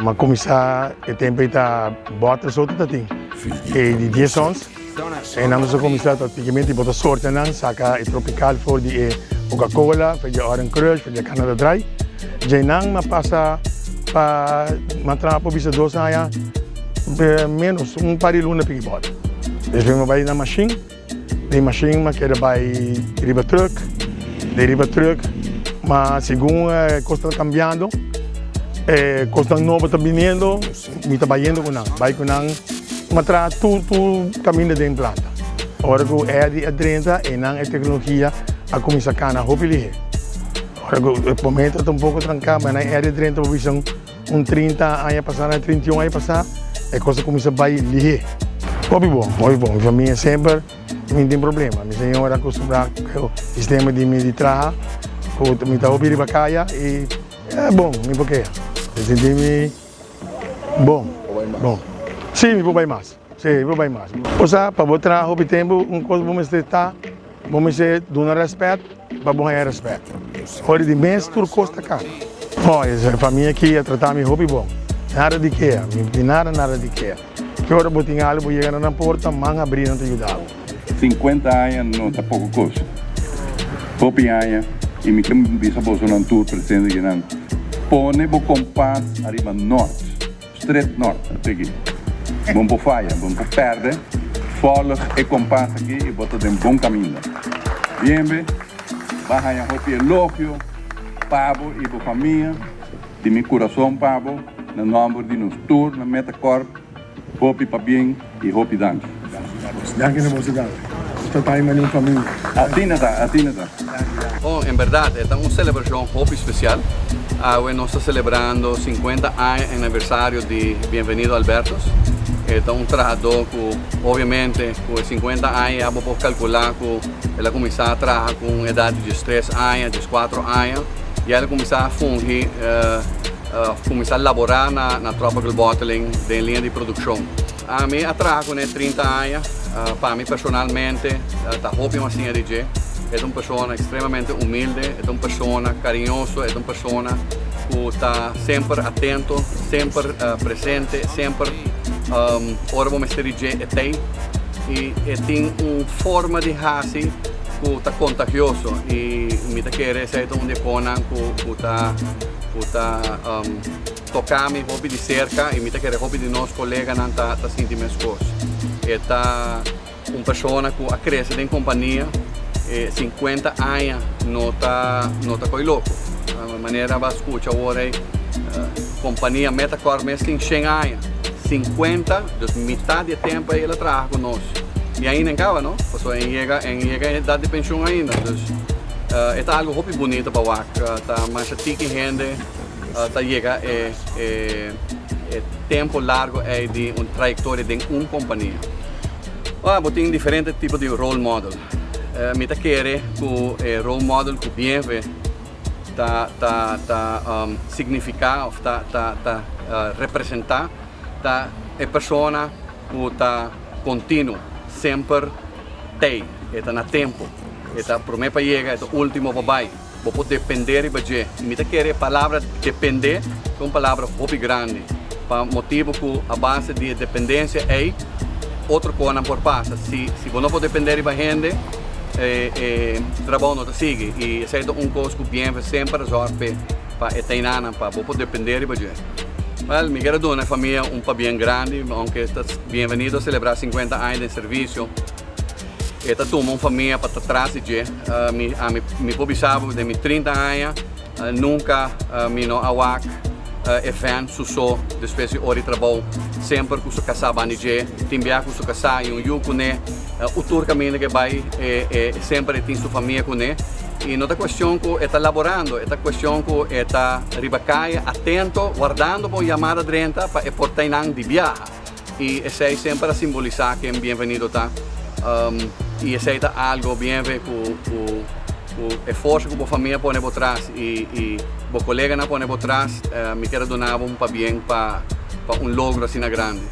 M'a kuminsá e tempu ei ta bòter so ta tin e di dies ons e nan nos a kuminsá ta tikimenti bo ta sortea nan saka e tropical for di e Coca Cola for di e Orange Crush for di e Canada Dry djei nan m'a pasa pa m'a traha por bisa dos aña menos un par di luna piki bòter despues m'a bai na mashin. Di mashin m'a kere bai riba truck, di riba truck ma segun e kos ta kambiando e kosnan nobo ta biniendo mi ta bayendo ku nan, bai ku nan m'a traha tur tur kaminda den planta. Ora ku Eddy a drenta einan e teknologia a kuminsá kana hopi lihé. Ora ku e momento ta un poko tranká ma nan Eddy a drenta bo bisa Un 30 aña pasá na 31 aña pasá e kos a kuminsá bai lihé. Hopi bon, hopi bon. Mi famia semper mi tin problema. Mi señora a kustumbrá ku e sistema di mi di traha ku mi ta hopi riba kaya i e bon, mi por keha. Mi sinti mi bon, bon. Sí, mi por bai mas. Sí, mi por bai mas. Osea, pa bo traha hopi tempu un kos bo mester ta, bo mester duna rèspèt. Pa bo haña rèspèt. Ora di mes tur kos ta kaba. Oh, e famia aki a trata mi hopi bon. Nada di kea, mi no tin nada nada di kea. Ki ora bo tin algu bo yega na nan porta, man habrí nan ta yuda bo. Sinkuenta aña no ta poko kos. Hopi aña i mi ke bisa bosonan tur presente kinan, pone bo kompas ariba nort. Stret nort a pigi. Bon por faya, bon por perde. Volg e kompas aki i bo ta den bon kaminda. Bienbe, ba haña hopi elogio pa bo i bo famia. Di mi kurason pa bo, na nòmber di nos tur na Metacorp, hopi pabien i hopi danki. Danki na boso tambe. Nos ta taima den un famia. Asina ta, asina ta. Bon, en berdad e ta un celebracion hopi special. Awe nos ta celebrando 50 aña aniversario di Bienvenido Albertus. E ta un trahador cu obviamente cu e 50 aña ya bo por calcula cu el a cuminsa traha cu un edad di diestres aña, diescuatro aña. Ya el a cuminsa fungi of cuminsa labora na Tropical Bottling den linea di produccion. Ami a traha kuné 30 aña. Pa mi personalmente ta hopi mas siña di dje. E ta un persona ekstremamente humilde, e ta un persona kariñoso, e ta un persona ku ta semper atento, semper presente, semper ora bo mester di dje e t'ei. I e tin un forma di hasi ku ta kontagioso i mi ta kere esei ta un di e konan ku ta ku ta. Toca mi hopi di cerca y mi ta kere hopi di nos coleganan ta ta sinti mescos. E ta un persona cu a crece den compania, e 50 aña no ta no ta coy loco. Manera bo a scucha awor ey, compania Metacorp mes tin shen aña, 50, dus mitad di e tempo ey el a traha cu nos. Y ainda en caba no, pasobra en yega en yega e edad di pensioen ainda. Dus e ta algo hopi bunito pa wak, ta masha tiki hende. Ta yega e e tempo largo ei di un trayectoria den un compania. Ora bo tin diferente tipo di role model. Mi ta kere cu e role model cu bienve ta ta ta significa of ta ta ta representa ta e persona cu ta continuo, semper tey, e ta na tempo, e ta prome pa yega, e ta ultimo pa bay. Bo por dependé riba dje. I mi ta kere e palabra dependé ta un palabra hopi grandi, pa motibu ku a base di e dependensia ei otro konan por pasa. Si si bo no por dependé riba hende, e e trabou no ta sigui. I esei ta un kos ku Bienve semper a zòrg p'e, pa e teinanan, pa bo por dependé riba dje. Wèl, mi kier a duna e famia un pabien grandi, ounke ta Bienvenido a selebrá sinkuenta aña den servisio. E ta tuma un famia pa ta tras di dje. Mi ami mi por bisa bo den mi 30 aña nunca mi no a wak e vent su so despues di ora di trabou. Semper cu su casa banda di dje. Tin bia cu su casa y un yu cune. U tur caminda cu e bay e e semper e tin su famia cune. Y no ta cuestion cu e ta laborando, e ta cuestion cu e ta riba caya atento wardando pa un yamada drenta pa e por tainan di biaha. Y esey semper a simbolisa ken Bienvenido ta. Y esey ta algo bienve cu cu cu e forsa cu bo famia pone bo tras y y bo coleganan pone bo tras, mi kier a duna bo un pabien pa pa un logro asina grandi.